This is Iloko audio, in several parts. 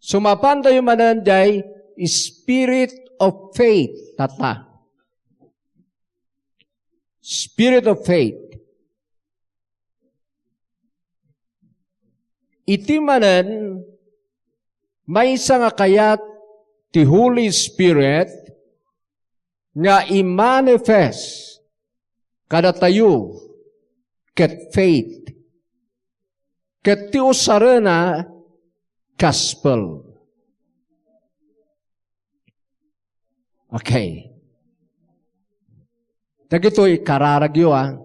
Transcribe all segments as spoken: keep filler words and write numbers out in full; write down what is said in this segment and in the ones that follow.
Sumapantayo manen jay spirit of faith, tatta. Spirit of faith. Iti manen, maysa nga kayat ti Holy Spirit nga i-manifest kadatayo ket faith, ket ti usarena, gospel. Okay. Dagitoy kararagyo, ah.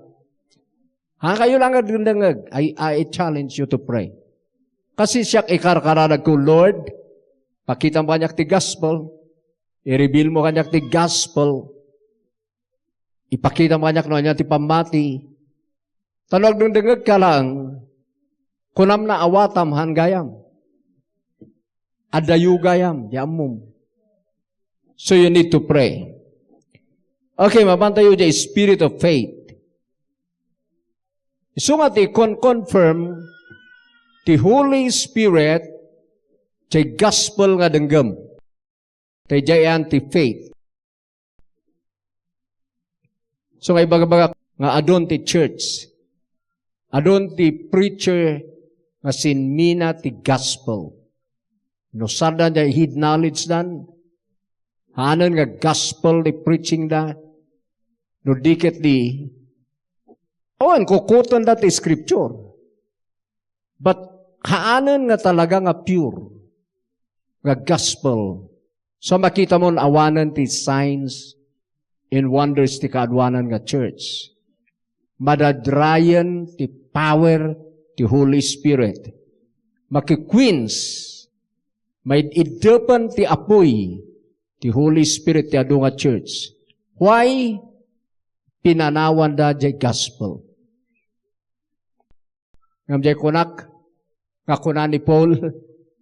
Hankayo lang agdengdengngeg. I, I challenge you to pray. Kasi siak ikarkararagko, "Lord, pakitam kaniak ti gospel. I-reveal mo kaniak ti gospel. Ipakitam kaniak no ania ti pammati." Ta no agdengdengngegka lang, kunam nga awatam, haan gayam. Adayo gayam, di ammom. So you need to pray. Okay, mapantayo jay spirit of faith. Isu nga ti kon-confirm ti Holy Spirit jay gospel nga denggem. Tay jay ayan ti faith. So nga ibaga-baga nga adun ti church, adun ti preacher nga sinmina ti gospel. No sada jay head knowledge dan, haanen nga gospel ti preaching da, no di ket di, awan, kukutenda ti scripture. But haanen nga talaga nga pure nga gospel. So makita mo, awanen ti signs and wonders ti kaaduanan nga church. Madadrayen ti power ti Holy Spirit. Makiquench, maid-iddepen ti apuy ti Holy Spirit ti adu nga church. Why? Pinanawanda jay gospel. Ngem jay kunak, nga kuna ni Paul,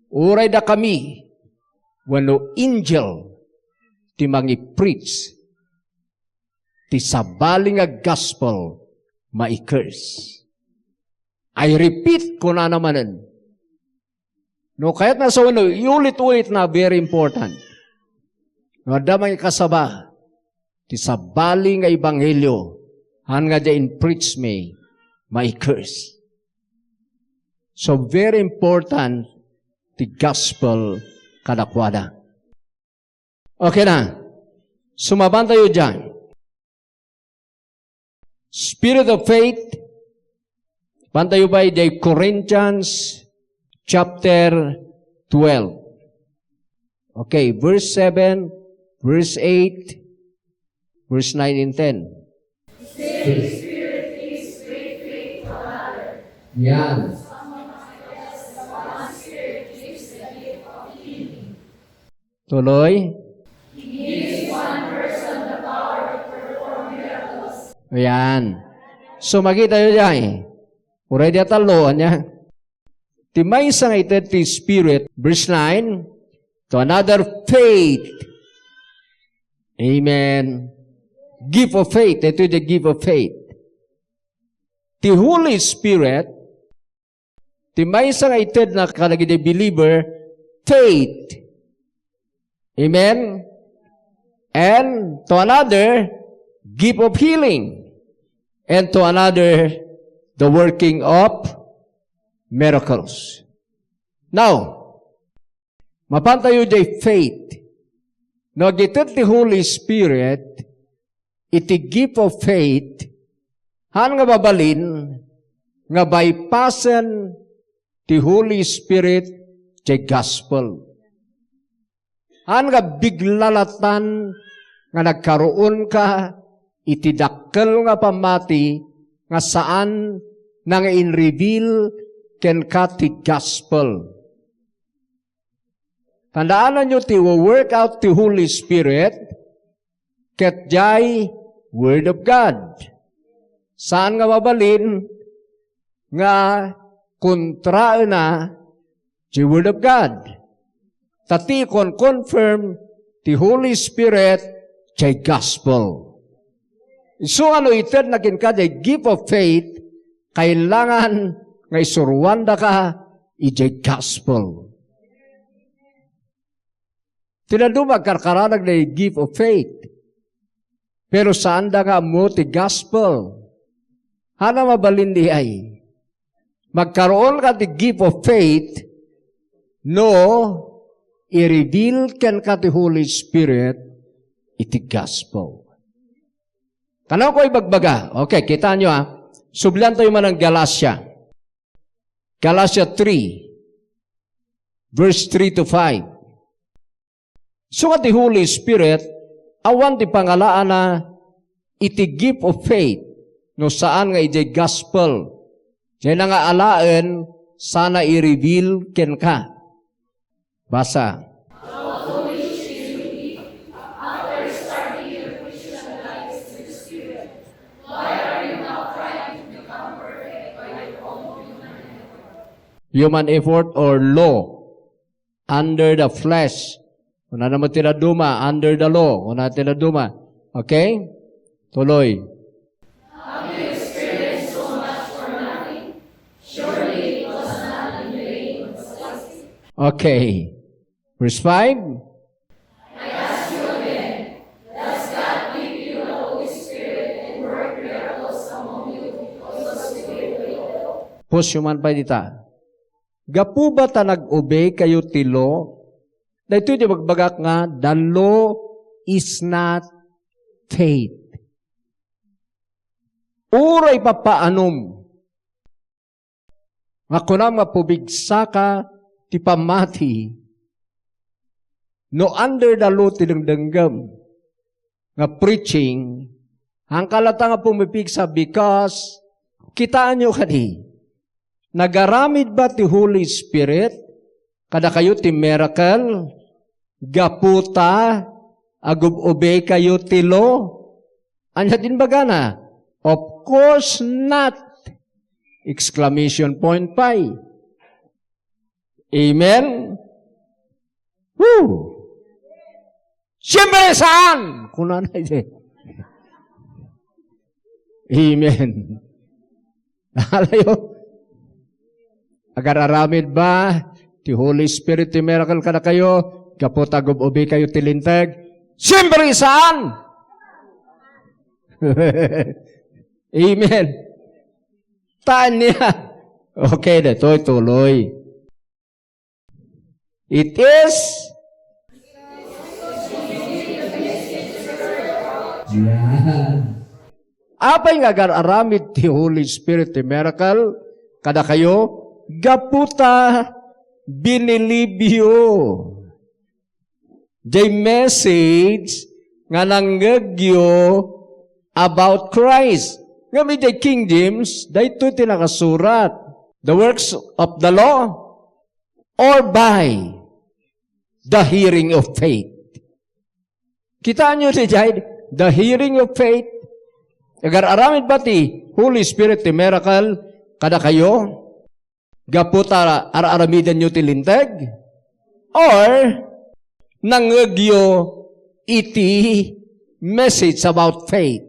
"Uray dakami wenno angel ti mangi-preach, ti sabali nga gospel mai-curse." I repeat, kunana manen, no kayatna sa wenno iulit-ulit na, very important. No adda mangikasaba, ti sabali nga ebanghelio, haan nga diay in-preach mi, mai-curse. So, very important ti gospel kadakuada. Okay na. Sumabantayo diay. Spirit of faith. Bantayo pay diay Corinthians chapter twelve. Okay, verse seven, verse eight, verse nine and ten. Yan. Tuloy. Ayan. So, makitayo diay. Uray diay tallo, ania? Ti maysa nga ited ti Spirit, verse nine, to another faith. Amen. Gift of faith. Ito yung gift of faith. Ti Holy Spirit, ti maysa nga itedna kadagiti believer, faith. Amen? And to another, gift of healing. And to another, the working of miracles. Now, mapantayo diay faith. No, agited ti Holy Spirit, iti gift of faith, haan nga mabalin nga bypassen ti Holy Spirit ti gospel. Haan nga biglalatan nga nagkaroonka iti dakkel nga pammati nga saan na nga in-reveal kenka ti gospel. Tandaananyo ti wo-work out ti Holy Spirit, ket diay Word of God. Saan nga mabalin nga kontraena ti Word of God. Ta ti kon-confirm ti Holy Spirit ti gospel. Isu a no itedna kenka ti gift of faith, kailangan nga isuruandaka iti gospel. Ti dadduma agkarkararag dagiti gift of faith. Pero saanda nga ammo ti gospel. Ania mabalin diay? Magkaroon ka ti gift of faith no i-reveal kenka ti Holy Spirit iti gospel. Kanayon ko ibagbaga. Okay, kitaenyo, ah. Subliantayo man ang Galacia. Galacia three, verse three to five. Isu nga ti Holy Spirit, awan ti pangalaana iti gift of faith, no saan nga idiay gospel. Dayna nga alaen, sana i-reveal kenka. Basa. Human effort or law under the flesh. Kunana met ti dadduma, under the law. Kunana ti dadduma. Okay? Tuloy. Okay. Verse five. Pusyo man pay dita. Gapu ba ta nag-obey kayo ti law? Daytoy ti bagbagak nga, the law is not faith. Uray papaanum nga kunam nga pubigsaka ti pammati, no under the law ti dengdenggem nga preaching, haanka latta nga pumipigsa because kitaenyo kadi, nagaramid ba ti Holy Spirit kadakayo ti miracle gapu ta agub-obey kayo ti law? Ania ti imbagana? Of course not! Exclamation point pay. Amen? Woo! Siyempre, saan? Kunana iti. Amen. Alayo? Agar-aramid ba ti Holy Spirit ti miracle kadakayo? Gapu ta agub-obey kayo ti linteg? Siyempre, saan? Amen. Ania? Okay, daytoy, tuloy. It is. Yan. Apay nga agar-aramid ti Holy Spirit ti miracle kadakayo? Gapu ta binilibyo jay message nga nangngegyo about Christ. Ngem idiay King James, daytoy ti nakasurat, the works of the law or by the hearing of faith. Kitaenyo diay, the hearing of faith. Agar-aramid ba ti Holy Spirit ti miracle kadakayo? Gapu ta ar-aramidenyo ti linteg? Or nangngegyo iti message about faith?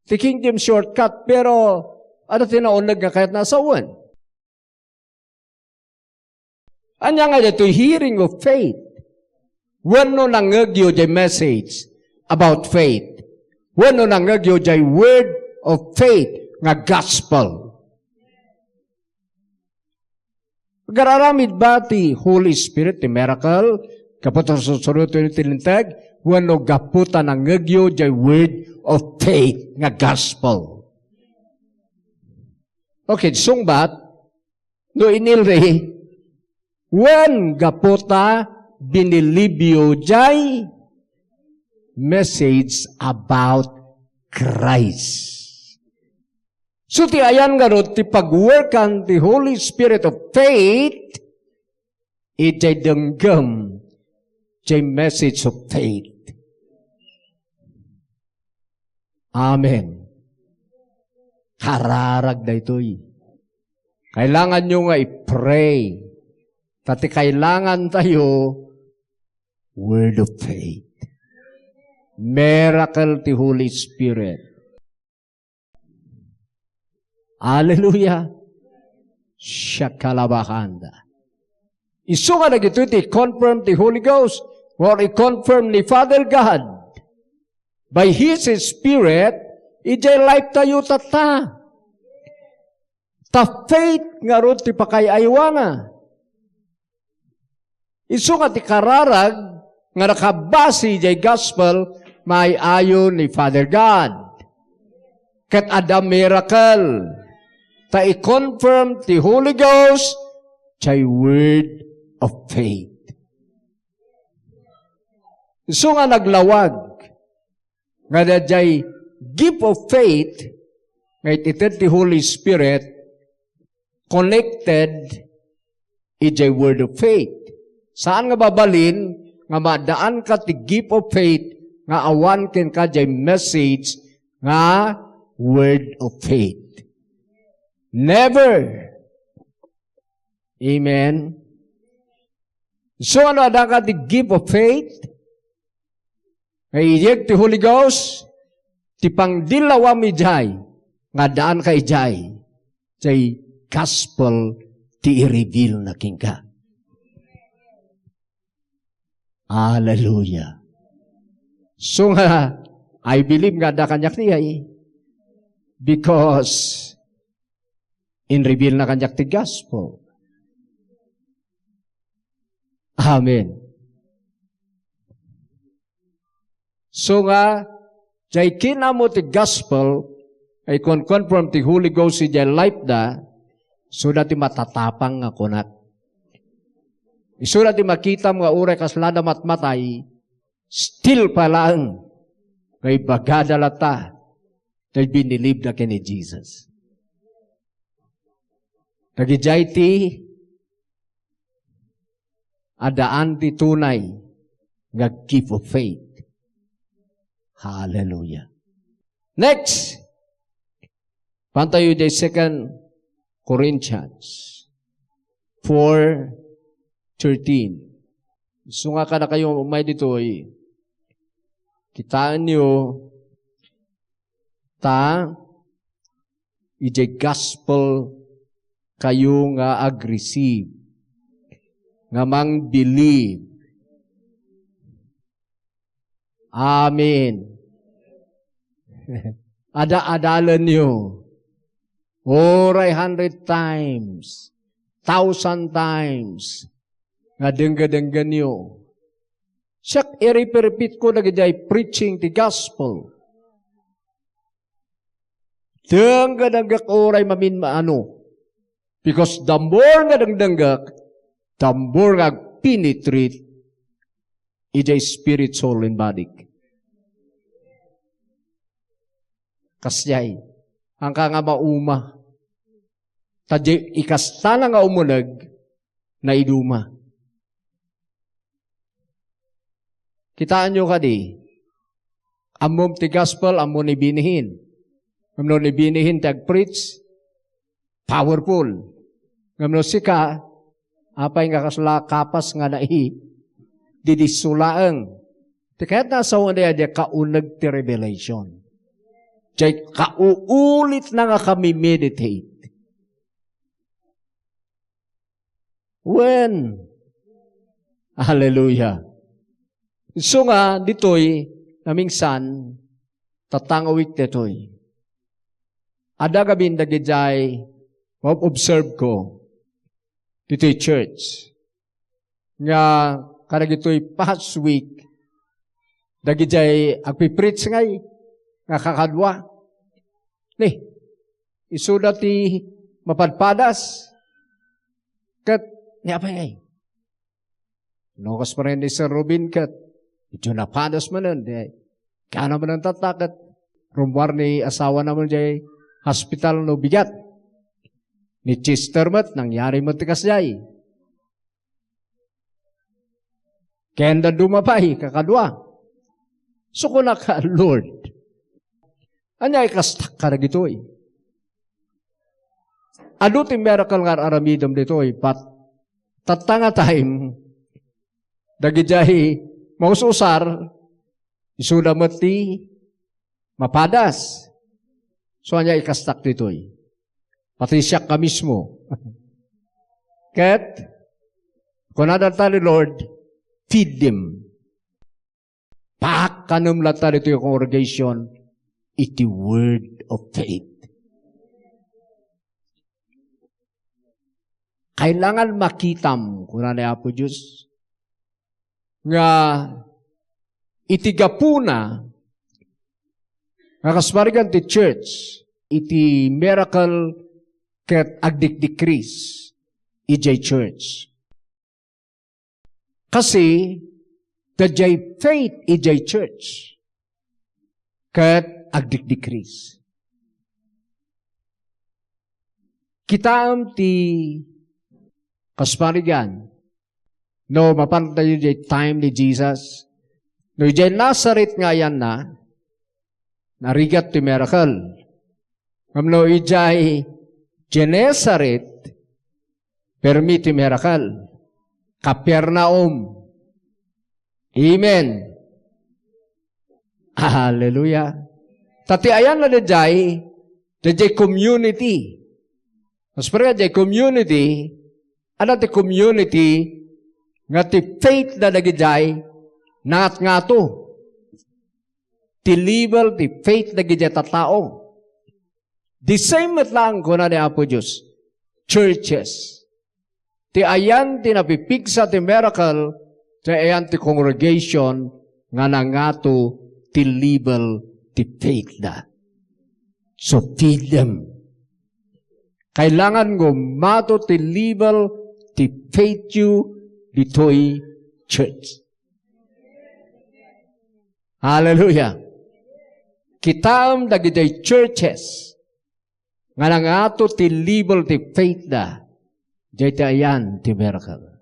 Ti King James shortcut, pero adda ti nauneg nga kayatna a sawen. Ania nga daytoy hearing of faith? Wenno nangngegyo jay message about faith? Wenno nangngegyo jay word of faith nga gospel? Agar-aramid ba ti Holy Spirit ti miracle? Gapu ta sursurotenyo ti linteg? Wenno gapu ta nangngegyo jay word of faith nga gospel? Okay, sungbat, no inilri, wen gapu ta binilibyo jay message about Christ. So, ti ayan ngarud ti pagworkan ti Holy Spirit of faith, idiay denggem, jay message of faith. Amen. Kararag daytoy. Kailanganyo nga i-pray. Ta ti kailangan tayo, word of faith. Miracle ti Holy Spirit. Hallelujah. Shakalabahanda. Isu nga dagitoy ti confirm ti Holy Ghost or i-confirm ni Father God by His Spirit, idiay life tayo tatta. Ta faith ngarud ti pakay-aywana. Isu nga ti kararag nga nakabase idiay gospel, maay-ayo ni Father God. Ket adda miracle. Ta i-confirm ti Holy Ghost, jay word of faith. Isu nga naglawag nga daydiay gift of faith nga itited ti Holy Spirit connected idiay word of faith. Saan nga mabalin nga maaddaanka ti gift of faith nga awan kenka diay message nga word of faith. Never. Amen. So, no addaanka ti gift of faith, nga iyeg ti Holy Ghost, ti pangdillawam idiay, nga addaanka idiay, jay gospel ti i-reveal na kenka. Hallelujah. So nga, I believe nga adda kaniak ti ay. Because, in-reveal na kaniak ti gospel. Amen. So nga, jay kinammo ti gospel, ay kon-confirm ti Holy Ghost idiay life da, so da ti matatapang nga kunak. Isu da ti makitam nga uray kasla da matmatay, still pa laeng nga ibagada latta ti binilib da ken ni Jesus. Dagidiay ti addaan ti tunay nga gift of faith. Hallelujah. Next, pantayo di Second Corinthians four thirteen. Isu nga kadakayo umay ditoy, kitaenyo, ta idiay gospel kayo nga ag-receive, nga mang-believe. Amen. Ada-adalanyo. Uray hundred times, thousand times, nga dengga-dengganyo. Siak, iripirpit ko dagidiay preaching ti gospel. Dengga-denggak uray mamin maano. Because the more nga dengdenggak, the more nga penetrate idiay spirit, soul, and body. Kasdiay, angka nga mauma. Ta di ikastana nga umuneg, naiduma. Kitaenyo kadi, ammom ti gospel, ammo ni binihin. Ngem no ni binihin ti agpreach, powerful. Ngem no sika, apay nga kasla kapas nga nai, didisso laeng. Ti kayat nga asawen daydiay kauneg ti revelation. Jay kauulit na nga kami meditate. Wen. Hallelujah. Isu nga ditoy, namingsan, tattangawik ditoy. Adda gabin dagidiay, maobserve ko, ditoy church. Nga, kadagitoy past week, dagidiay agpipreach ngay, nga kakadua. Ni, isuda ti mapadpadas. Ket, ni apay ngay? No, kas pa rin ni Sir Rubin ket, medyo napadas manen, di, kaya naman ang tataket. Rumwar ni asawa naman di hospital no bigat. Ni Chester met, nangyari met ti kasdiay. Ken da dumapay, kakadua. So, kunak, "Lord, ania ikastak kadagitoy?" Adu ti miracle nga ar-aramidem ditoy, but tatta nga time, dagidiay maus-usar, isuda met ti mapadas. So, ania ikastak ditoy? Pati siak ka mismo. Ket, Kunada ta ni Lord, "Feed them." Pakkanem latta ditoy congregation iti word of faith. Kailangan makitam, kuna ni Apo Dios, nga iti gapuna nga kasarigan ti church, iti miracle ket agdikdikris idiay church. Kasi, daydiay faith idiay church ket agdikdikris. Kitaem ti kasarigan. No, mapantayo diay time ni Jesus. No, idiay Nazareth nga ayanna, narigat ti miracle. Ngem no, idiay Genesaret, permi ti miracle. Capernaum. Amen. Hallelujah. Ta ti ayanna daydiay, daydiay community. Mas pare, daydiay community, adda ti community nga ti faith da dagidiay nangatngato. Ti level ti faith dagidiay tattao. The same met laeng, kuna ni Apo Dios, churches. Ti ayan ti napipigsa ti miracle, ti ayan ti congregation nga nangato ti level ti faith da. So feed them. Kailangan nga ummato ti level ti faith you ditoy church. Hallelujah. Kitaem dagidiay churches nga nangato ti level ti faith da, diay ti ayan ti miracle.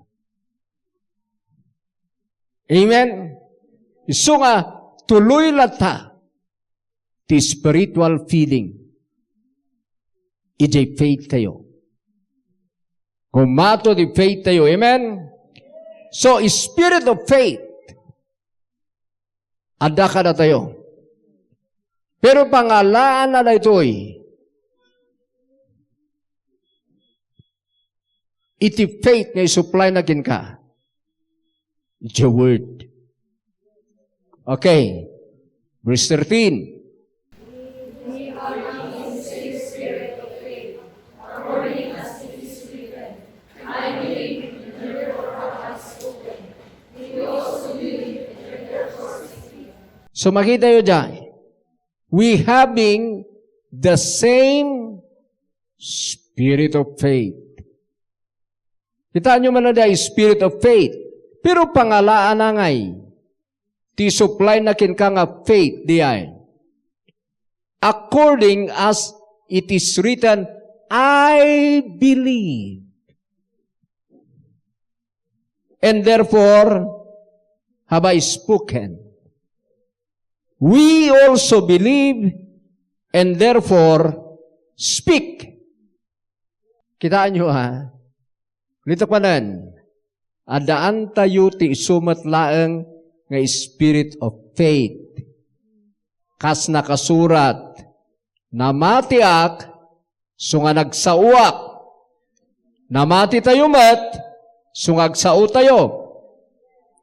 Amen? Isu nga tuloy latta ti spiritual feeding idiay faith tayo. Ummato ti faith tayo. Amen? So, spirit of faith, adda kadatayo. Pero pangalaana daytoy iti faith nga isupply na kenka. The word. Okay. Verse thirteen. So, makita yo diay, we having the same spirit of faith. Kitaan yo man na diay, spirit of faith. Pero pangalaana ngay ti supply na kenka nga faith diay. According as it is written, "I believe, and therefore have I spoken. We also believe, and therefore speak." Kitaan yo, ha? Ulitek manen, addaantayo ti isu met laeng nga spirit of faith. Kas nakasurat, "Namatiak, isu nga nagsaoak. Namatitayo met, isu nga agsaotayo."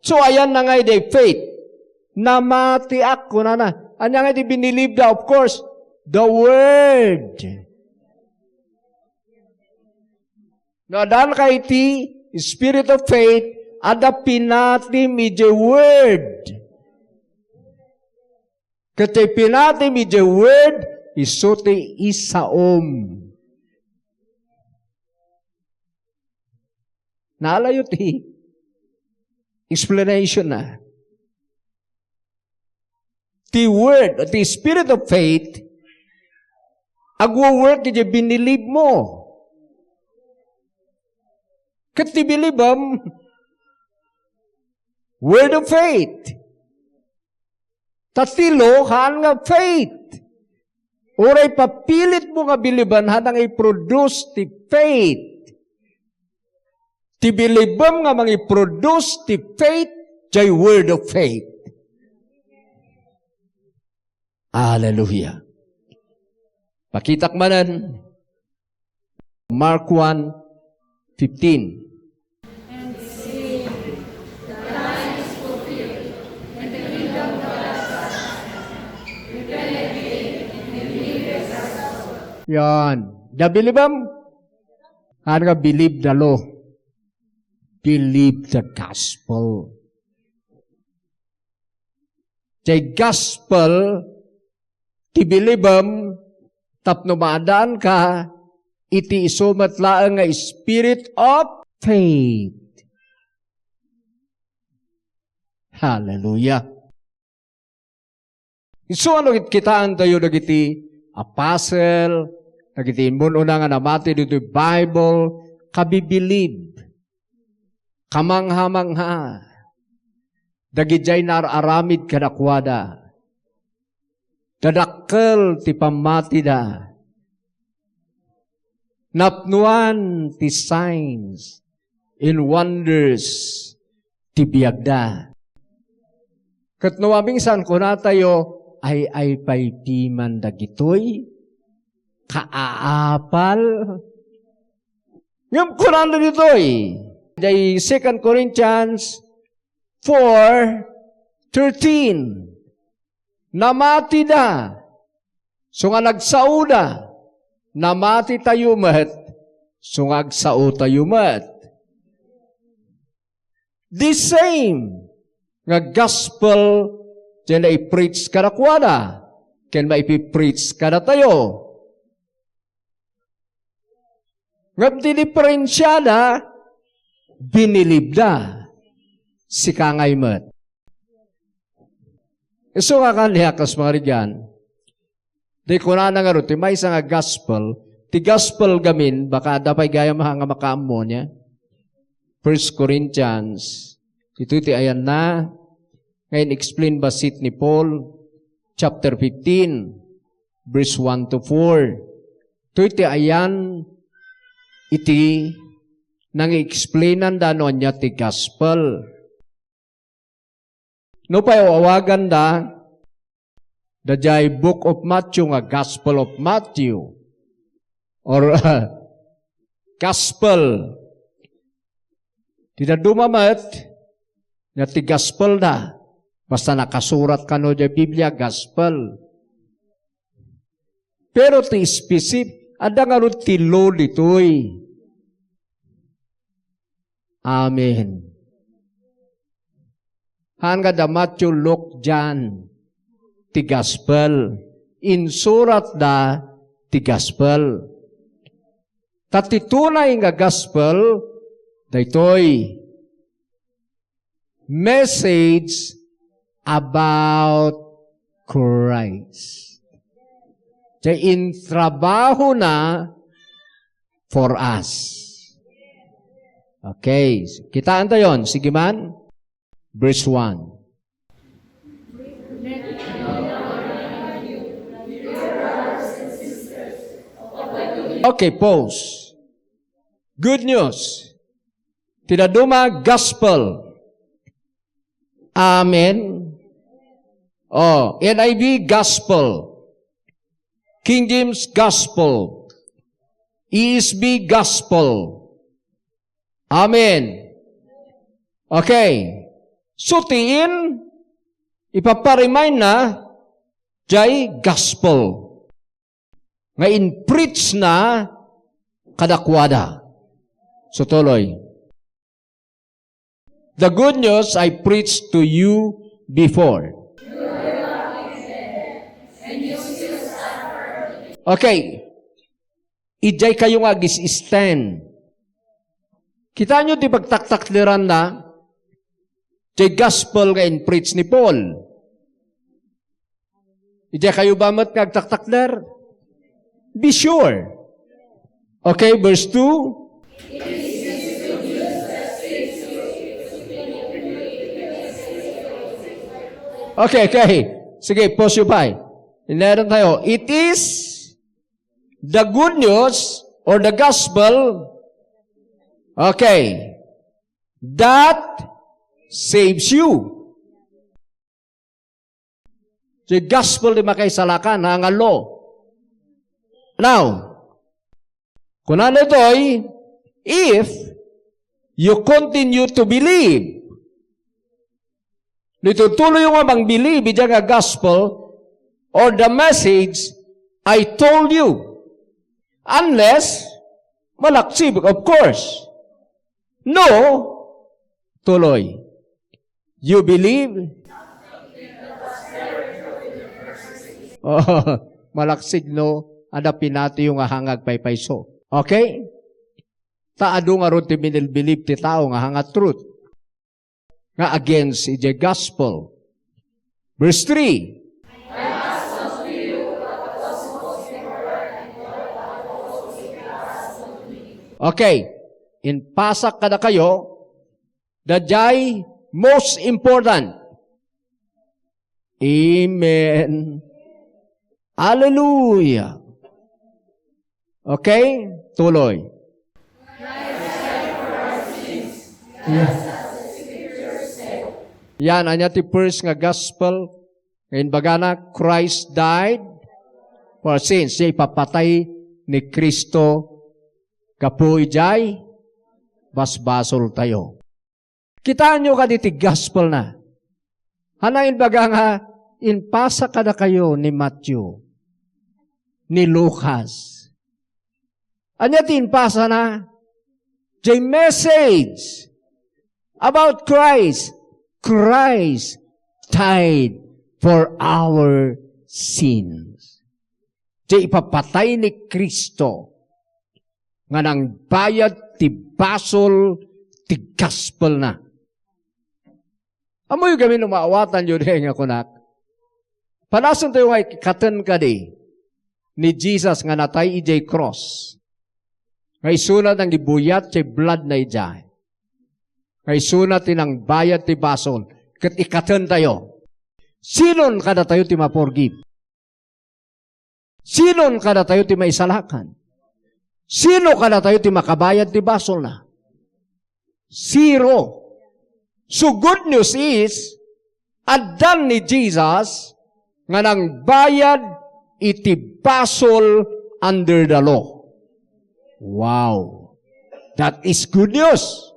So, ayanna ngay diay faith? "Namatiak," kunana. Ania ngay ti binilib da? Of course, the word. No, adda kay ti spirit of faith, adda pinatim iti word. Ket ti pinatim iti word, isu ti isaom. Naalayo ti explanation na. Ti word, ti spirit of faith, agwo-work iti binilib mo. Ket ti bilibem, word of faith. Ta ti law, haan nga faith. Uray papilit mo nga biliben, haan nga i-produce ti faith. Ti bilibem nga mangi-produce ti faith, diay word of faith. Hallelujah. Pakitak manen, Mark one fifteen. And the same Yan. Da bilibem? Ano nga believe the law? Believe the gospel. Jay gospel, ti bilibem, tapno maadaanka, iti isu met laeng nga spirit of faith. Hallelujah. Isu ano kit-, kitaentayo dagiti apostle, dagiti immun-una nga namati ditoy Bible, kabibilib, kamangha-mangha, dagidiay naar-aramid kadakuada. Dadakkel ti pammatida. Napnoan ti signs and wonders ti biagda. Ket no mamingsan, kunatayo, "Ay, ay pay piman dagitoy? Kaapal?" Ngem kunana ditoy, diay Second Corinthians four thirteen, "Namatida, so nga nagsaoda, namatitayo met, so nga agsaotayo met." The same nga gospel ti nai-preach kadakuada ken maipi-preach kadatayo. Ngem ti diferensiada, binilibda. Sika ngay met. Isu nga kaniak, kas mangarigan, di kunana ngarud, ti maysa nga gospel, ti gospel gamin, baka adda pay gayam nga makaammo niya. First Corinthians, ito ti ayanna, nga in-explain bassit ni Paul, chapter fifteen, verse one to four. Itoy ti ayan iti nangi-explainan da no ania ti gospel. Nupay aw-awaganda, daydiay Book of Matthew nga Gospel of Matthew, or, gospel, ti dadduma met, nga ti gospel da. Basta nakasurat kano diay Biblia, gospel. Pero ti specific, adda ngarud ti law ditoy. Amen. Haan nga da Matthew, Luke, John, ti gospel. Insurat da ti gospel. Ta ti tunay nga gospel, daytoy, message about Christ. Ti intrabahona for us. Okay, kitaentayon. Sige man. Verse one. Okay, pause. Good news. Ti dadduma, gospel. Amen. Oh, N I V, gospel. King James, gospel. E S V, gospel. Amen. Okay. So, ti in, ipaparimainna, jay gospel nga in-preach na kadakuada. So, tuloy. The good news I preached to you before. Okay. Idiay kayo nga agis-stand. Kitaenyo ti pagtaktakderanna, ti gospel nga in-preach ni Paul. Idiay kayo ba met nga agtaktakder? Be sure. Okay, verse two. Okay, okay. Sige, pause you pa. Inero tayo. It is the good news or the gospel, okay, that saves you. So, gospel ti makaisalakan, ha, nga law. Now, kunana ditoy, if you continue to believe, no itutuloyyo nga mangbilib iti nga gospel or the message I told you. Unless, malaksib, of course. No, tuloy. You believe? Oh, malaksib no, adda pinatiyo nga hanga agpaypayso. Okay? Ta adu ngarud ti binilbilib ti tao nga hanga truth. Nga against iti gospel. Verse three. Okay. Impasak kadakayo, daydiay most important. Amen. Hallelujah. Okay? Tuloy. Yan, ania ti first nga gospel nga imbagana, Christ died for sins. Siya ipapatay ni Kristo gapu idiay basbasoltayo. Kitaenyo kadi ti gospel na. Ania imbaga nga impasa kadakayo ni Matthew, ni Lucas? Ania ti impasana? The message about Christ. Christ died for our sins. Ti ipapatay ni Cristo nga nangbayad ti basol ti gospel na. Ammoyo gamin no maawatanyo diay nga kunak. Padasentayo nga ikaten kadi ni Jesus nga natay idiay cross. Nga isuna nangibuya ti blood na idiay. Nga isuna ti nangbayad ti basol. Ket ikatentayo. Sinon kadatayo ti ma-forgive? Sinon kadatayo ti maisalakan? Sino kadatayo ti makabayad ti basolna? Zero. So good news is, addan ni Jesus nga nangbayad iti basol under the law. Wow. That is good news.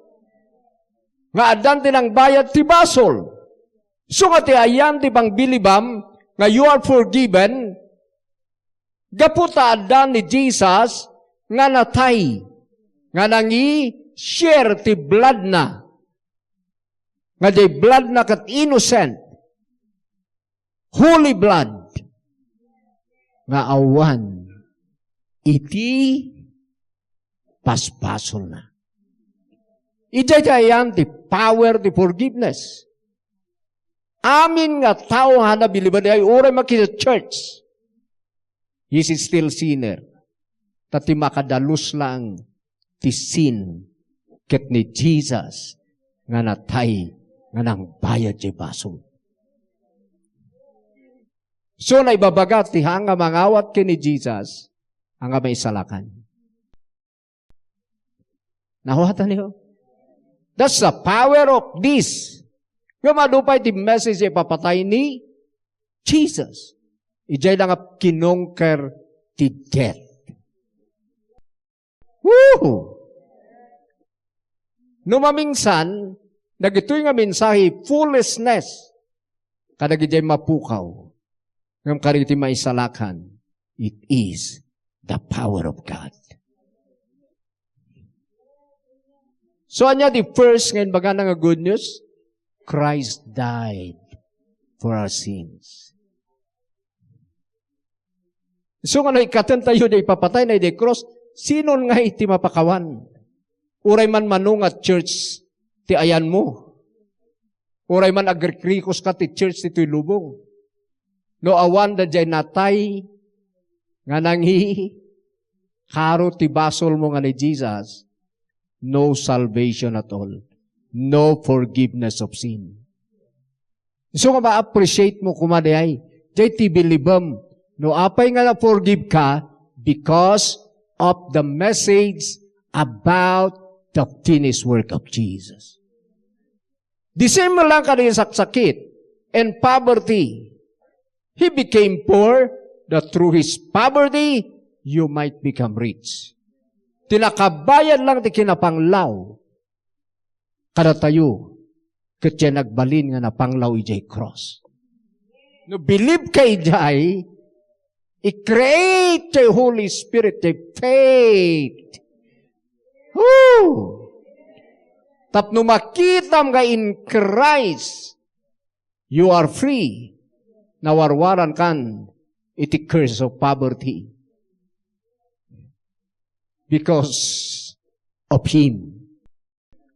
Nga addan ti nangbayad ti basol. So nga ti ayan ti pangbilibam nga you are forgiven, gapu ta adda ni Jesus nga natay, nga nangi-share ti blood na, nga diay blood na ket innocent, holy blood, nga awan iti basbasolna. Idiay ti ayan ti power ti forgiveness. Amin nga tao nga nabiliban, ay uray makita church, he is still sinner. Ta ti makadalus laeng ti sin ket ni Jesus nga natay nga nangbayad ti basol. So, naibabaga ti haan nga mangawat ken ni Jesus, haan nga maisalakan. Nawatan niyo? That's the power of this. Nga madu pay ti message ipapatay ni Jesus. Idiay la nga kinongker ti death. Woo! No mamingsan, dagitoy nga mensahe, foolishness, kadagiti mapukaw. Ngem kadagiti maisalakan, it is the power of God. So, ania ti first nga imbagana nga good news? Christ died for our sins. So nga no ikatentayo diay ipapatay na idiay cross, sinon nga iti mapakawan? Uray man mano nga church ti ayanmo. Uray man agrikrikos ka ti church ditoy lubong. No awan daydiay natay nga nangi-, karo ti basolmo nga ni Jesus, no salvation at all. No forgiveness of sin. So nga ma-appreciate mo koma diay, diay ti bilibem. No apay nga na-forgive ka because of the message about the finished work of Jesus. The same lang kadi saksakit and poverty. He became poor that through his poverty you might become rich. Ti nakabayad lang ti kinapanglaw kadatayo, ket diay nagbalin nga napanglaw idiay cross. No bilib ka idiay, I-create ti Holy Spirit ti faith. Woo! Tapno makitam nga in Christ, you are free. Nawarwaran kan iti curse of poverty. Because of Him.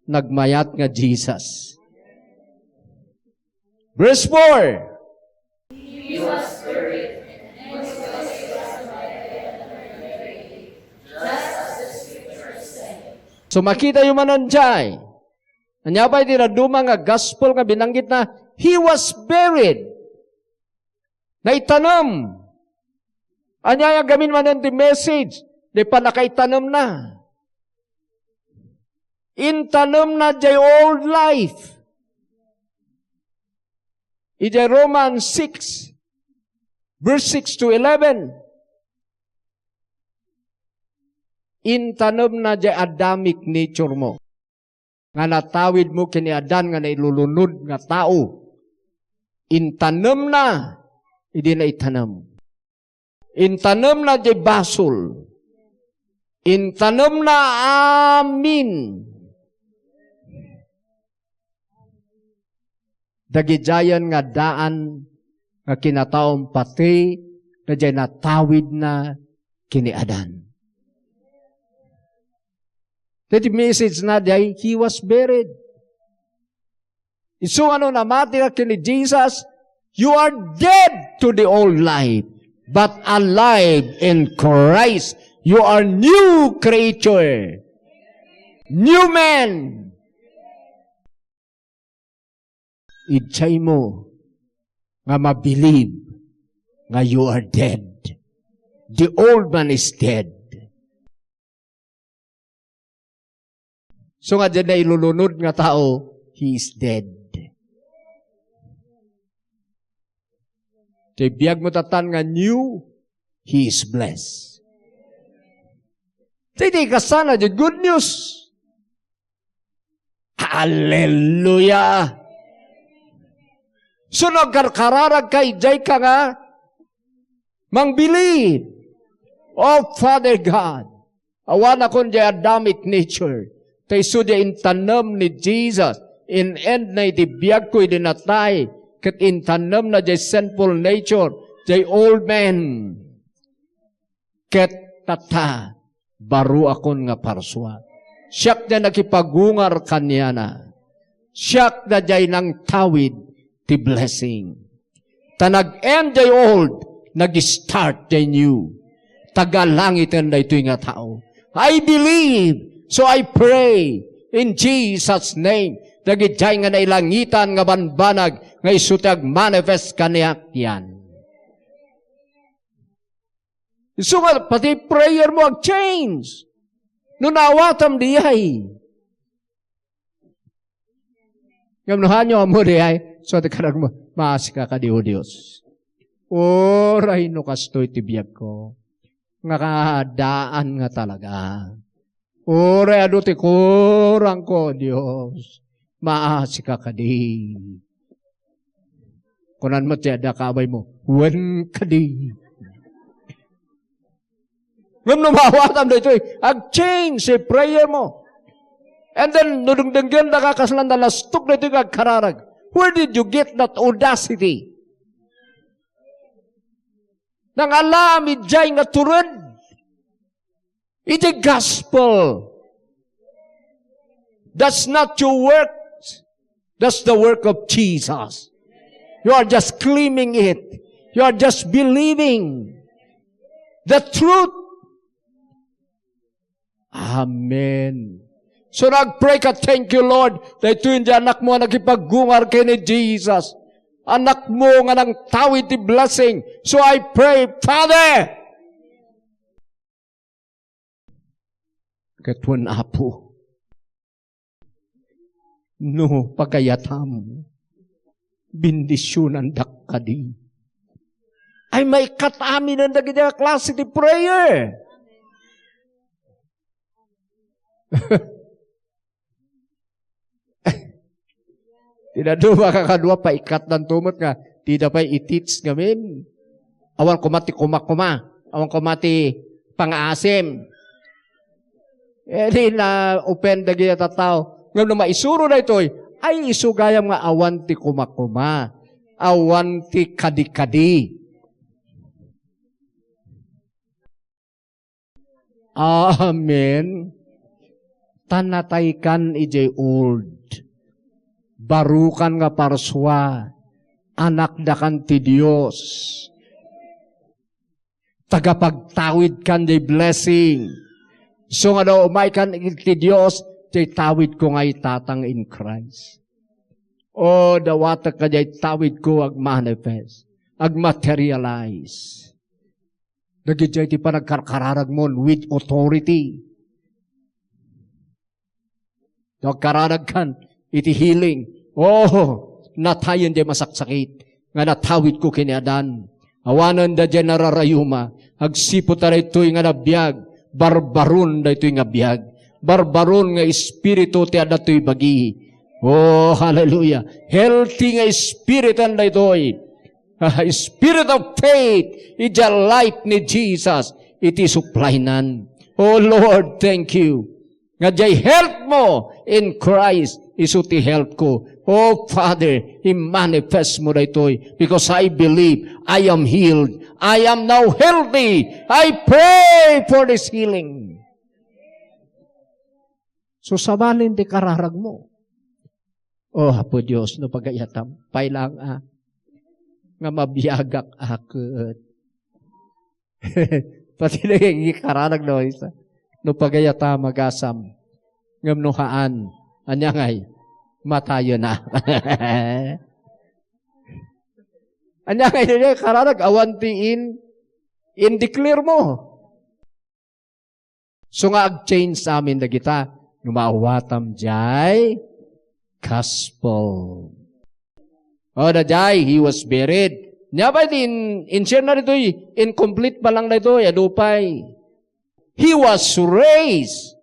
Nagmayat nga Jesus. Verse four. So, makitayo manen jay. Ania pay ti dadduma nga gospel nga binanggitna? He was buried. Naitanem. Ania nga gamin manen ti message? Di pannakaitanemna. Intanemna jay old life. Idiay Romans six, verse six to eleven, intanemna jay Adamic nature mo. Nga natawid mo ken ni Adan nga nailulunod nga tao. Intanemna idi naitanem. Intanemna jay basol. Intanemna amin. Dagidiayen nga addaan nga kinataom pati daydiay natawidna ken ni Adan. Daytoy message na diay, he was buried. Isu nga no namati ka ken ni Jesus, you are dead to the old life, but alive in Christ. You are new creature. New man. Idiay mo nga mabilib nga you are dead. The old man is dead. So nga diay nailulunod nga tao, he is dead. Diay biag mo tatan nga new, he is blessed. Diay, diay kasana, diay good news. Hallelujah! So, nagkarkararag ka, idiay ka nga mangbilib. Oh, Father God, awanakon diay Adamic nature. Ta isu diay intanem ni Jesus. In-end na iti biagko idi natay. Ket intanem na diay sinful nature, diay old man. Ket tatta, baruakon nga parsua. Siak diay nakipagungar kaniana. Siak daydiay nangtawid ti blessing. Ta nag-end diay old, nag-start diay new. Taga langiten daytoy nga tao. I believe, so I pray in Jesus' name. Dagidiay nga nailangitan nga banbanag nga isu ti agmanifest kaniak yan. Isu nga pati prayer mo ag-change. No naawatam diay. Ngem no haanyo ammo diay, so ti kararag mo, maasika kadi, O Dios. Uray no kastoy ti biagko, nga kaadaan nga talaga. Uray adu ti kurangko, Dios, maasika kadi. Kunan met ti adda kabaymo, "Wen kadi." Ngem no maawatam daytoy, ag-change ti prayer mo. And then, no dengdenggen da ka, kasla nalastok daytoy nga agkararag. Where did you get that audacity? Nangalam idiay nga tured. Iti gospel. That's not your work. That's the work of Jesus. You are just claiming it. You are just believing the truth. Amen. So nagpray ka, "Thank you, Lord. Daytoy ti anakmo a nakipaggungar ken ni Jesus. Anakmo nga nangtawid ti blessing." So I pray, Father, ket wen, Apo, no pagayatam, bendisionandak kadi. Ay, maikkat aminen dagiti a klase ti prayer. Ti dadduma kakadua, paikkatdanto met nga dida pay i-teach ngamin. Awan koma ti kumakuma. Awan koma ti pangaasim. Eh, di na-offend dagiti tattao. Ngem no maisuro daytoy, ay isu gayam nga awan ti kumakuma. Awan ti kadikadi. Amen. Ta nataykan idiay old. Barukan nga parsua. Anakdakan ti Dios. Tagapagtawidkan diay blessing. So nga no umaykan iti Dios, diay tawidko nga itatang in Christ. O, dawatek ka diay tawidko agmanifest, agmaterialize. Dagidiay ti panagkarkararagmon with authority. No agkararagkan iti healing, oh, natayen diay masaksakit nga natawidko ken ni Adan. Awanen daydiay nararayuma, agsipud ta daytoy nga nabiag, barbaron daytoy nga biag. Barbaron nga espiritu ti adda toy bagi. Oh, hallelujah. Healthy nga espiritan daytoy. Ah, spirit of faith, idiay life ni Jesus, iti supplynan. Oh Lord, thank you. Nga diay health mo in Christ, isu ti health ko. Oh Father, i-manifest mo daytoy because I believe I am healed. I am now healthy. I pray for this healing. So, sabalin ti kararag mo. Oh, Apo Dios, no pagayatam, pay lang, ah, nga mabiagak a ket. Pati na yung ikararag na isa. No pagayatam, agasam. Ngem no haan, ania ngay? Matayen na. Ania ngay, di kararag, awan ti in, in-declare mo. So nga ag-change amin dagita, no maawatam diay gospel. O, daydiay, he was buried. Nia pay ti in-, in-share na ditoy, incomplete pa lang daytoy, adu pay. He was raised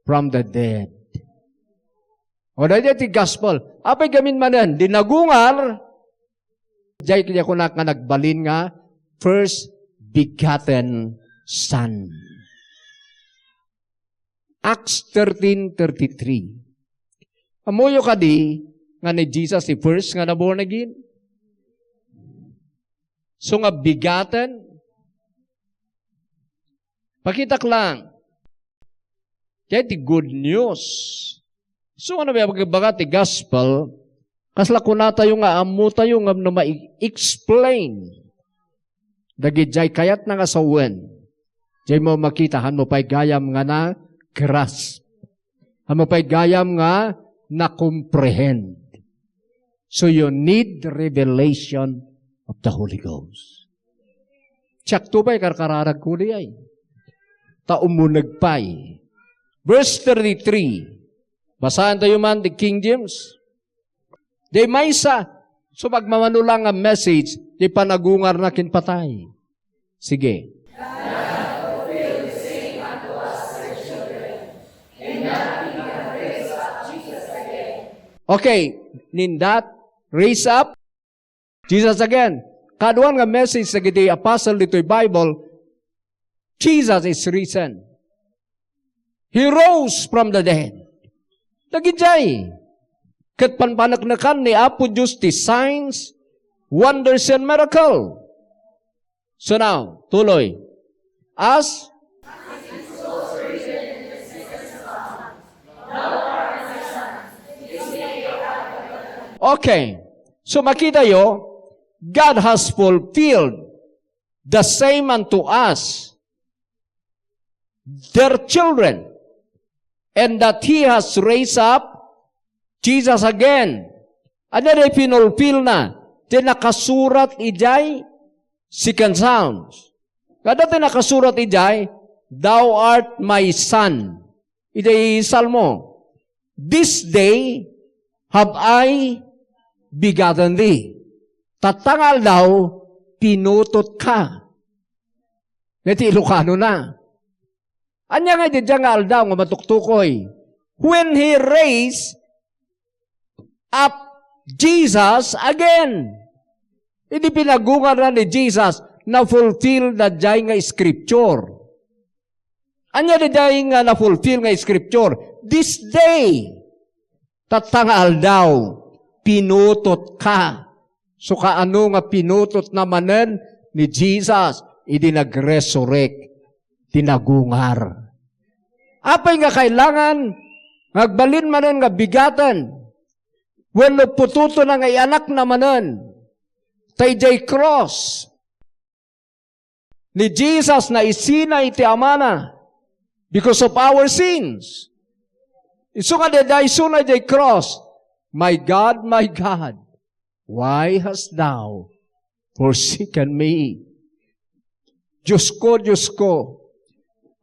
from the dead. O, daydiay ti gospel. Apay gamin manen, di nagungar, Diay kaya kunak nga nagbalin nga first begotten Son. Acts thirteen thirty-three. Ammoyo kadi nga ni Jesus ti first nga na-born again? So nga begotten? Pakitak lang. Kaya ti good news. So, ano ba, pagbaga ti gospel, kasla kunatayo nga ammotayo nga no ma-explain dagidiay kayatna nga sawen, diay mo makita, hanmo pay gayam nga na-grasp. Hanmo pay gayam nga na-comprehend. So you need revelation of the Holy Ghost. Siakto pay karkararag ko diay. Ta umuneg pay. Verse thirty-three. Basaen tayo man ti King James. Diay maysa, so, pagmamano lang nga message, diay panagungarna ken patay. Sige. Okay, in that, raise up Jesus again. Kaduan nga message dagiti apostle ditoy Bible, Jesus is risen. He rose from the dead. Dagidiay. Ket panpaneknekan ni Apo Dios ti signs, wonders, and miracle. So now, tuloy. As Okay. So makita yo, God has fulfilled the same unto us, their children, and that He has raised up Jesus again. Ania ti pinulfil na? Ti nakasurat idiay Second Psalms. Kada ti nakasurat idiay, "Thou art my son." Idiay Salmo, "This day have I begotten thee." Tatta nga aldaw, pinutot ka. Iti Ilocano na. Ania nga iti dia nga aldaw nga matuktukoy? When he raised up Jesus again. Idi pinagungarna ni Jesus, na-fulfill daydiay nga scripture. Ania daydiay nga na-fulfill nga scripture? This day, tatta nga aldaw, pinutotka. So, kaano nga pinutotna manen ni Jesus idi nag-resurrect ti nagungar? Apay nga kailangan nga agbalin manen nga bigaten wenno putotona nga ianakna manen? Ta idiay cross ni Jesus, naisina iti Amana because of our sins. Isu nga daydiay isuna idiay cross, "My God, my God, why hast thou forsaken me?" Diosko, Diosko,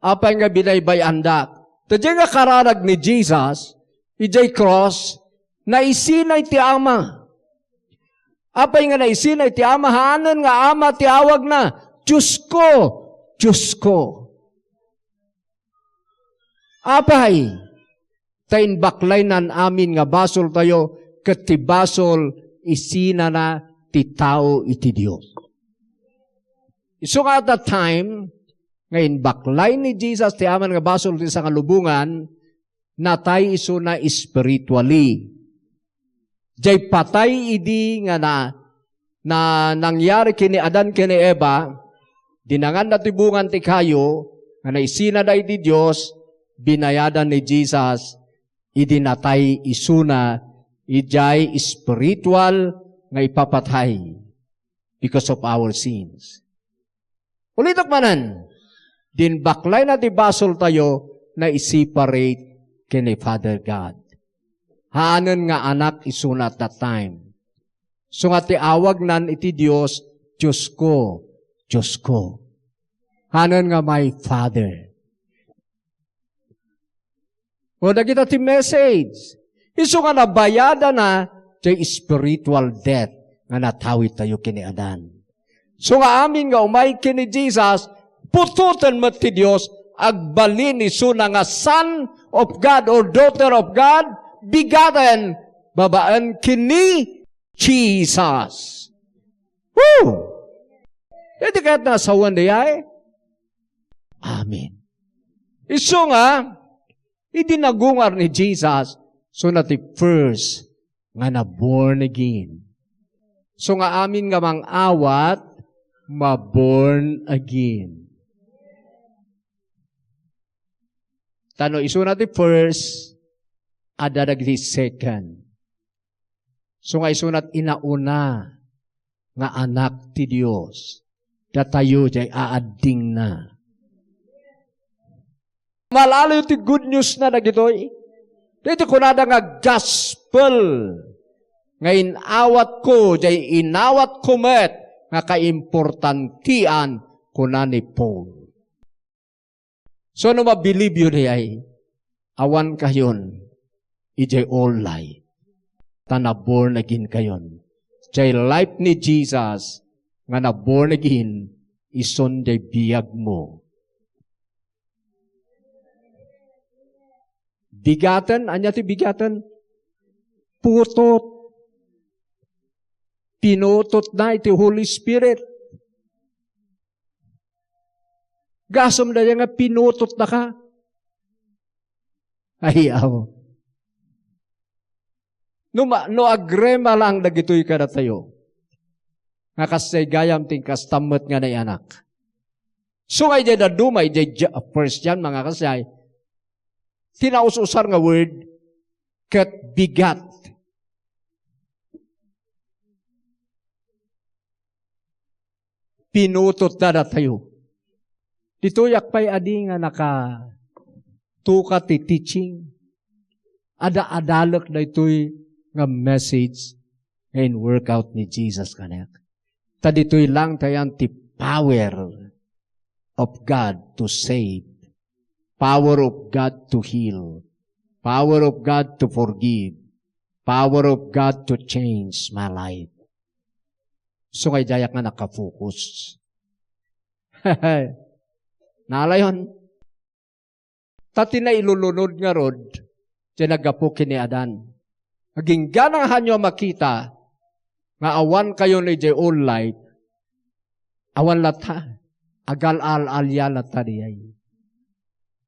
apay nga binaybay-andak? Ta diay nga kararag ni Jesus, idiay cross, naisina iti Ama. Apay nga naisina iti Ama? Haanen nga Ama ti awagna, "Diosko, Diosko." Apay, ta inbaklaynan amin nga basoltayo, ket ti basol isinana ti tao iti Dios. Isu nga at that time, nga inbaklay ni Jesus ti amin nga basol ti sangalubongan, natay isuna spiritually. Diay patay idi nga na, na nangyari ken ni Adan ken ni Eva, dinanganna ti bungan ti kayo, nga naisinada iti Dios, binayadan ni Jesus, idi natay isuna, idiay spiritual nga ipapatay because of our sins. Ulitek manen, inbaklayna ti basoltayo, naiseparate ken ni Father God. Haanen nga anak isuna at that time. So nga ti awagnan iti Dios, "Diosko, Diosko." Haanen nga, "My Father." O, dagita ti message. Isu nga nabayadana ti spiritual death nga natawidtayo ken ni Adan. So nga amin nga umay ken ni Jesus, putoten met ti Dios, agbalin isuna nga son of God or daughter of God, bigaten babaen ken ni Jesus. Woo! Iti kayat nga sawen dayay? Amen. Isu nga, idi nagungar ni Jesus, isuna ti first nga na-born again. Isu nga amin nga mang-awat, ma-born again. Ta no isuna ti first, adda dagiti second. Isu nga isuna ti inauna nga anak ti Dios, datayo diay aaddingna. Malalo ti good news na dagitoy. Dagiti kunada nga gospel nga inawatko, diay inawatko met nga kaimportantian, kuna ni Paul. So, no mabilibyo diay, awan kayon idiay old life. Ta na-born again kayon. Diay life ni Jesus nga na-born again, isun diay biag mo. Bigaten, ania ti bigaten? Putot. Pinutotna iti Holy Spirit. Gasum dayta nga pinutotnaka. Ay, aw. No ma-, no agrema lang dagitoy kadatayo, nga kasdiay gayam ti inkastam met nga naianak. So nga idiay dadduma, idiay Ja-, First John, mga kasdiay, ti naus-usar nga word, ket bigat. Pinutotda datayo. Ditoyak pay adi nga nakatuka ti teaching. Ada-adalek daytoy nga message nga in-workout ni Jesus kaniak. Ta ditoy lang tayan ti power of God to save, power of God to heal, power of God to forgive, power of God to change my life. So nga idiayak nga nakafocus. Nalayon. Ta ti nailulunod ngarud, ti naggapu ken ni Adan. Agingga nga haanyo a makita nga awan kayo ni idiay old life, Awan latta. Agal-al-alia latta diay.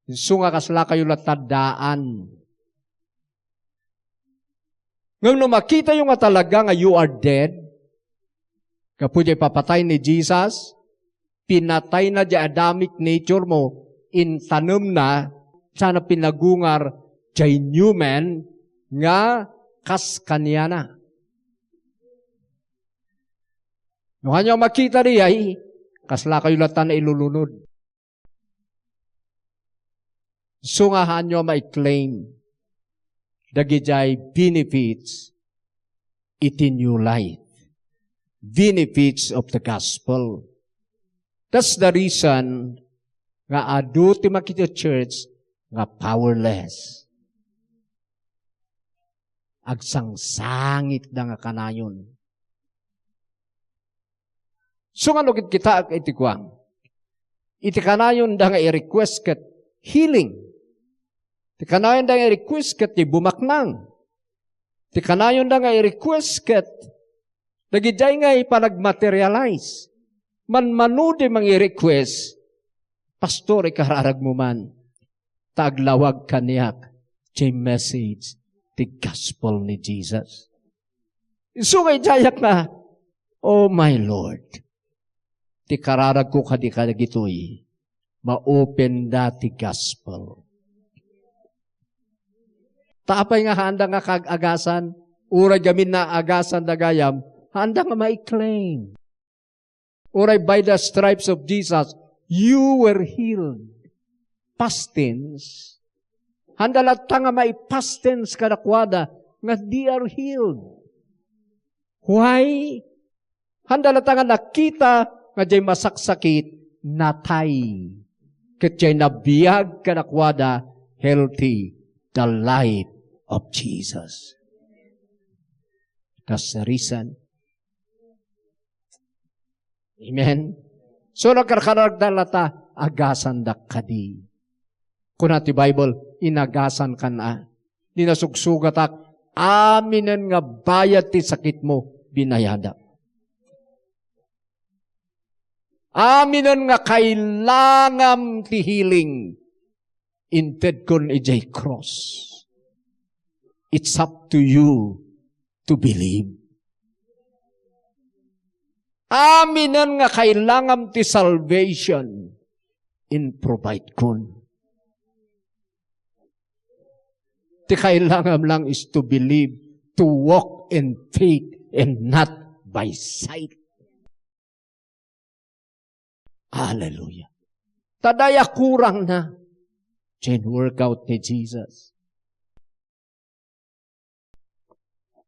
Isu nga kasla kayo latta daan. Ngem no makitayo nga talaga nga you are dead, gapu diay papatay ni Jesus, pinatayna diay Adamic nature mo, intanemna, sana pinagungar diay new man nga kas kaniana. No ania makita diay, kasla kayo latta nga ilulunod. Isu nga haanyo a mai-claim dagidiay benefits iti new life, benefits of the gospel. That's the reason nga adu ti makita church nga powerless. Agsangsangitda nga kanayon. So nga no ket kitaek iti kuam, iti kanayonda nga i-request ket healing. Iti kanayonda nga i-request ket ti bumaknang. Iti kanayonda nga i-request ket dagidiay nga ipanagmaterialize. Manmanudi mangi-request, Pastor, ikararagmo man. Ta aglawag kaniak ti message ti gospel ni Jesus. Isu nga idiayak nga, "Oh my Lord, ti kararagko kadi kadagitoy, ma-open da ti gospel." Ta apay nga haanda nga kaag-agasan, uray gamin naagasan da gayam, haanda nga mai-claim. Uray by the stripes of Jesus, you were healed. Past tense. Haanda latta nga mai-past tense kadakuada nga they are healed. Why? Haanda latta nga nakita nga diay masaksakit, natay. Ket diay nabiag kadakuada, healthy, the life of Jesus. That's the reason. Amen. So, nagkarkararagda latta, agasandak kadi. Kuna ti Bible, inagasankan a. Ni nasugsugatak, aminen nga bayad ti sakitmo, binayadak. Aminen nga kailangam ti healing, intedkon idiay cross. It's up to you to believe. Aminen nga kailangam ti salvation, in-provide kon. Ti kailangam lang is to believe, to walk in faith and not by sight. Hallelujah. Ta dayta kurangna. Diay workout ni Jesus.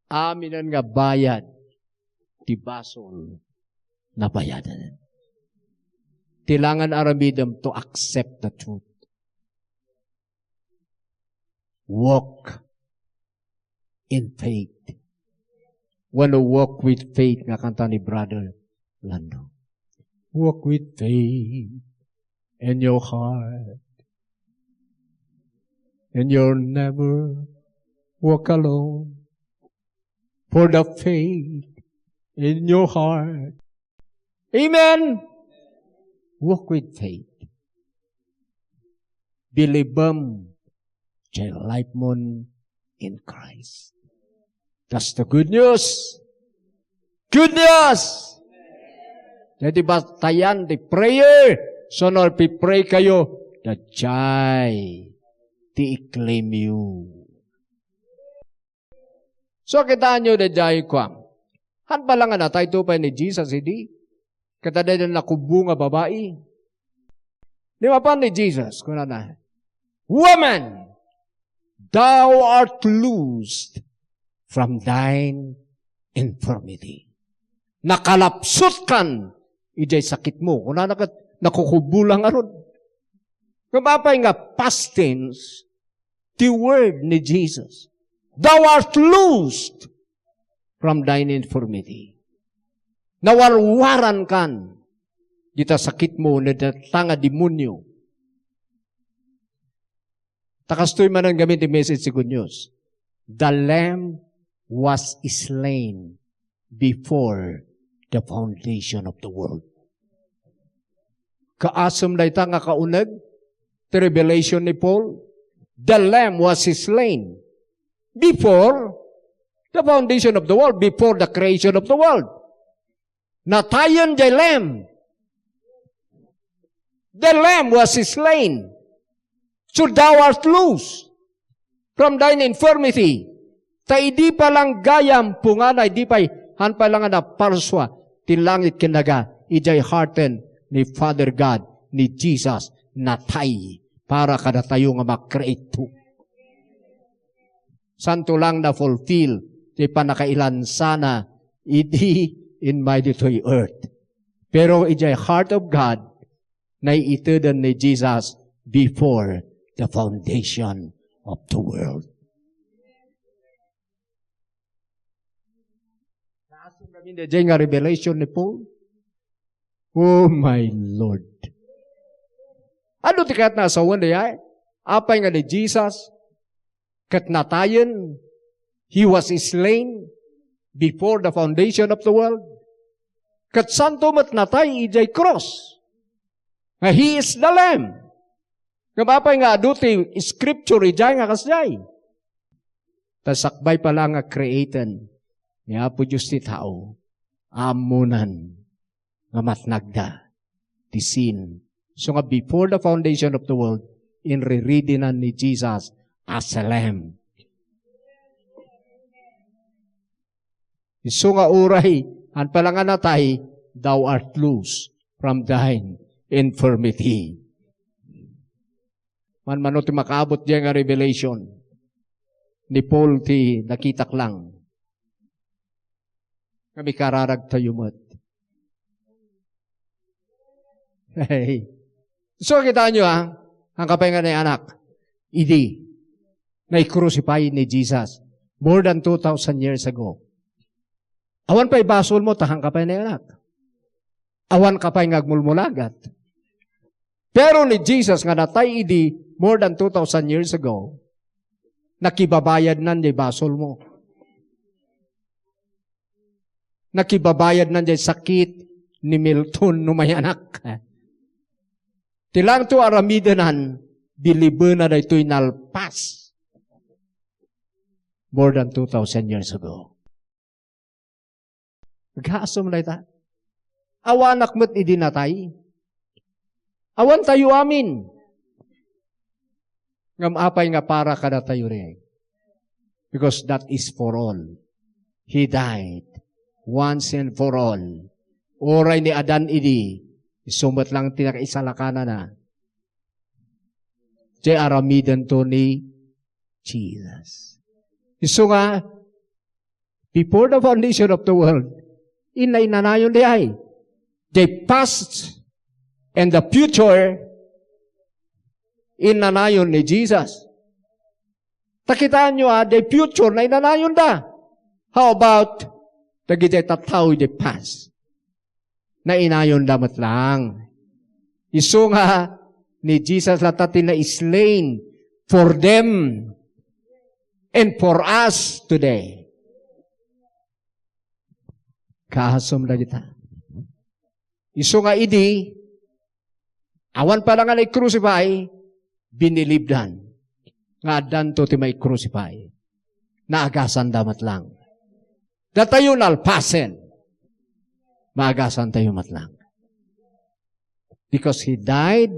Aminen nga bayad ti basol, nabayadan. Ti langan aramidem to accept the truth. Walk in faith. When you walk with faith, nga kanta ni Brother Lando. Walk with faith in your heart. And you'll never walk alone. For the faith in your heart. Amen. Walk with faith. Believe them. Diay life mon in Christ. That's the good news. Good news! Daydi batayan ti prayer. So, no, pipray kayo, daydiay ti i-claim yo. So, kitaenyo, daydiay kuam. Han pala nga natay to pay ni Jesus idi? Ket adda nakubbo nga babai. Di mapan ni Jesus, kunana, "Woman, thou art loosed from thine infirmity." Nakalapsutkan idiay sakitmo. Kunana ket nakukubbo lang ngarud. Ngem apay nga past tense, ti word ni Jesus, "Thou art loosed from thine infirmity." Nawarwarankan dita sakitmo, no dita nga demonio. Ta kastoy manen gamin ti message ti Good News. The Lamb was slain before the foundation of the world. Kaasem dayta nga kauneg ti revelation ni Paul. The Lamb was slain before the foundation of the world, before the creation of the world. Natayen jay Lamb. The Lamb was slain. So thou art loose from thine infirmity. Ta idi pa lang gayam, pungana, idi pay, han pa lang nga naparsua ti langit ken daga, idiay hearten ni Father God, ni Jesus, natay para kadatayo nga makreate. Santo lang na-fulfill ti pannakailansana idi inmay ditoy earth. Pero idiay heart of God, naiiteden ni Jesus before the foundation of the world. Naasum amin daydiay nga revelation ni Paul. Oh my Lord. Ano ti kayat nga asawen daydiay? Apay nga ni Jesus, ket natayen, he was slain before the foundation of the world. Ket santo met natay idiay krus. Nga he is the Lamb. Ngem apay nga adu ti scripture idiay nga kasdiay? Ta sakbay pa lang nga createn ni Apo Dios ti tao, ammonan nga matnagda ti sin. So nga before the foundation of the world, inriridinan ni Jesus as a lamb. Isu nga uray, han pa lang nga natay, thou art loose from thine infirmity. Manmano ti makaabot diay nga revelation ni Paul ti nakitak lang. Nga mikararagtayo met. Hey. So, kitaan nyo, ha? Ang kapay nga ni anak, idi, na-crucify ni Jesus more than two thousand years ago. Awan pay basol mo, tahang kapay ni anak. Awan kapay nga agmulmulagat. Pero ni Jesus nga natay idi more than two thousand years ago, nakibabayadnan jay basol mo. Nakibabayadnan jay sakit ni Milton no mayanak. Ti langto aramidenan, bilibena daytoy nalpas more than two thousand years ago. Agkaasom dayta. Awanak met idi natay. Awan tayo amin. Ngem apay nga para kadatayo rin? Because that is for all. He died once and for all. Uray ni Adan idi, isu met lang ti nakaisalakanana. Jay aramiden to ni Jesus. Isu nga, before the foundation of the world, inna inanayon di ay. The past and the future, inanayon ni Jesus. Takitaan nyo, ah, the future, nainanayon da. How about dagiti tattao, the past? Nainayonda met lang. Isu nga ni Jesus latta ti na-slain for them and for us today. Kaasum dagita. Isu nga idi, awan pa lang nga nai-crucify, binilibdan nga addanto ti mai-crucify. Naagasanda met lang. Datayo nalpasen. Maagasan tayo met lang. Because He died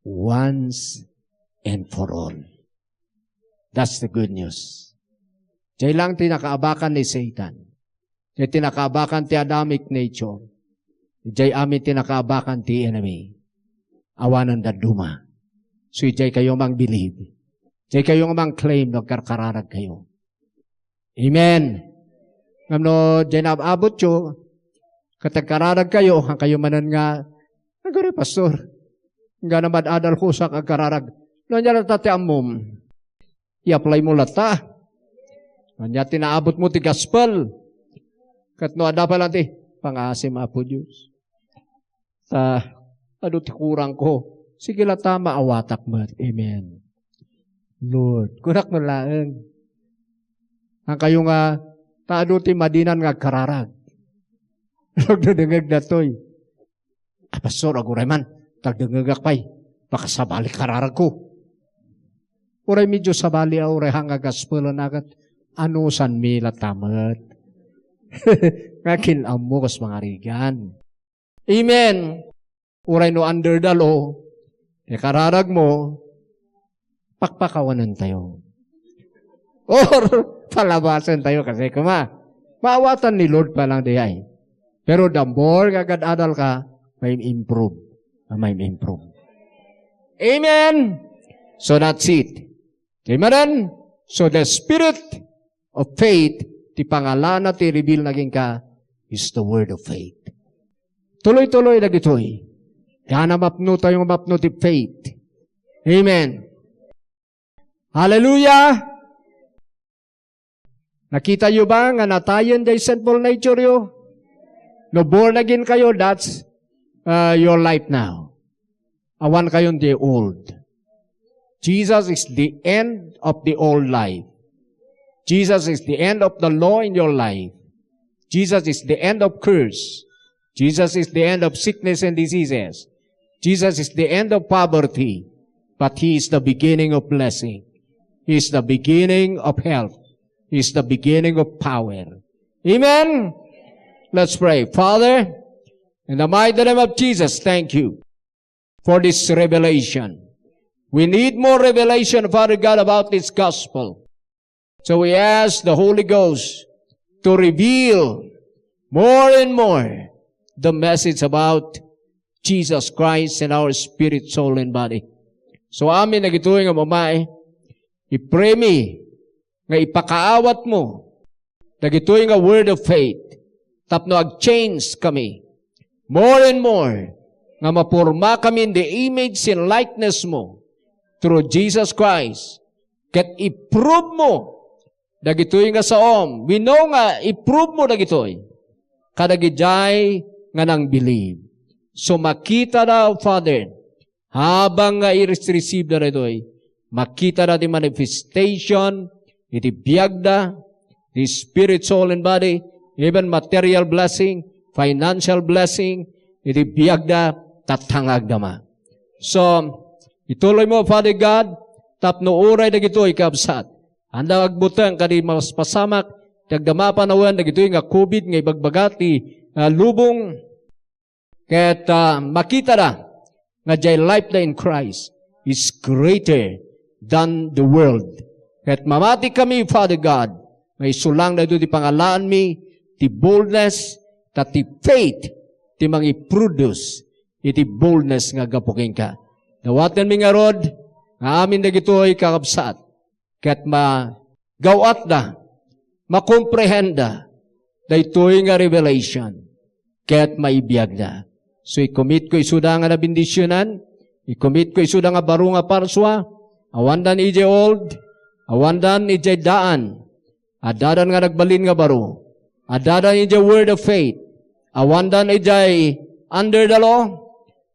once and for all. That's the good news. Jay lang ti nakaabakan ni Satan. Jay ti nakaabakan ti Adamic nature. Jay amin ti nakaabakan ti enemy. Awanen dadduma. So, jay kayo mang believe. Jay kayo nga mang claim no agkarkararag kayo. Amen. Ngem no, jay naab-abot yo, ket agkararag kayo, han kayo manen nga, "Agari, Pastor, nga namad-adal ko sa agkararag." No, anya latta ti ammom. I-apply mo latta. Anya ti naabot mo ti gospel. Ket no, adda pa lang ti, "Pangaasim, Apo Dios. Ta, adu ti kurang ko." Sige latta, maawatak met. Amen. Lord, kunak man laeng. Ang kayo nga, ta adu ti madinan nga agkararag. Nagdadangag datoy. "Ah, Pastor, aguray man. Tagdengngegak pay, pakasabali kararagko. Uray medyo sabali a uray hanga gospel a nagat, anusanmi latta met. Nga kin-ammo kas pangarigan. Amen. Uray no under the law, ti kararagmo, pakpakawanen tayo. Or palabasen tayo kasi kuma. Maawatan ni Lord pa lang di ay. Pero the more nga agad-adal ka, may improve. May improve. Amen. So that's it. Amen. So the spirit of faith, ti pangalana ti reveal na kenka, is the word of faith. Tuloy-tuloy dagitoy. Kana mapno tayo nga mapno ti faith. Amen. Hallelujah! Nakita yo ba nga natayen day sinful nature yo? No born again kayo, that's uh, your life now. Awan kayon the old. Jesus is the end of the old life. Jesus is the end of the law in your life. Jesus is the end of curse. Jesus is the end of sickness and diseases. Jesus is the end of poverty. But He is the beginning of blessing. He is the beginning of health. He is the beginning of power. Amen? Let's pray. Father, in the mighty name of Jesus, thank you for this revelation. We need more revelation, Father God, about this gospel. So we ask the Holy Ghost to reveal more and more the message about Jesus Christ in our spirit, soul, and body. So amin dagitoy nga babai, i-pray mi nga ipakaawat mo dagitoy nga word of faith tapno ag-change kami more and more nga maporma kami in the image and likeness mo through Jesus Christ. Ket i-prove mo dagitoy nga saom. We know nga i-prove mo dagitoy kadagidiay nga nang-believe. So makita da, Father, habang nga i-receive da daytoy, makita da ti manifestation iti biagda, the spirit, soul, and body, even material blessing, financial blessing, iti biagda, tatangagda ma. So, ituloy mo, Father God, tapno uray dagitoy, kabsat, anda agbuteng kadi maspasamak, ti agdama panawen dagitoy nga covid nga ibagbaga ti, ah, lubong, ket, ah, makita da nga diay life da in Christ is greater than the world. Ket mamati kami, Father God, nga isu lang daytoy ti pangalaanmi, ti boldness, ta ti faith ti mangiproduce iti boldness nga gapu kenka. Dawatenmi ngarud nga amin dagitoy, kakabsat, ket magaw-atda, makomprehenda daytoy nga revelation, ket maibiagda. So, i-commit ko isuda nga nabendisionan, i-commit ko isuda nga baro nga parsua, awandan idiay old, awandan idiay daan, addadan nga nagbalin nga baro, addadan idiay word of faith, awandan idiay under the law,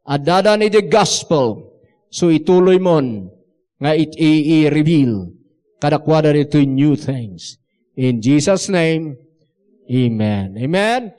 addadan idiay gospel. So, ituloy mon nga it-, i-, i-reveal kadakuada ditoy new things. In Jesus' name, amen. Amen.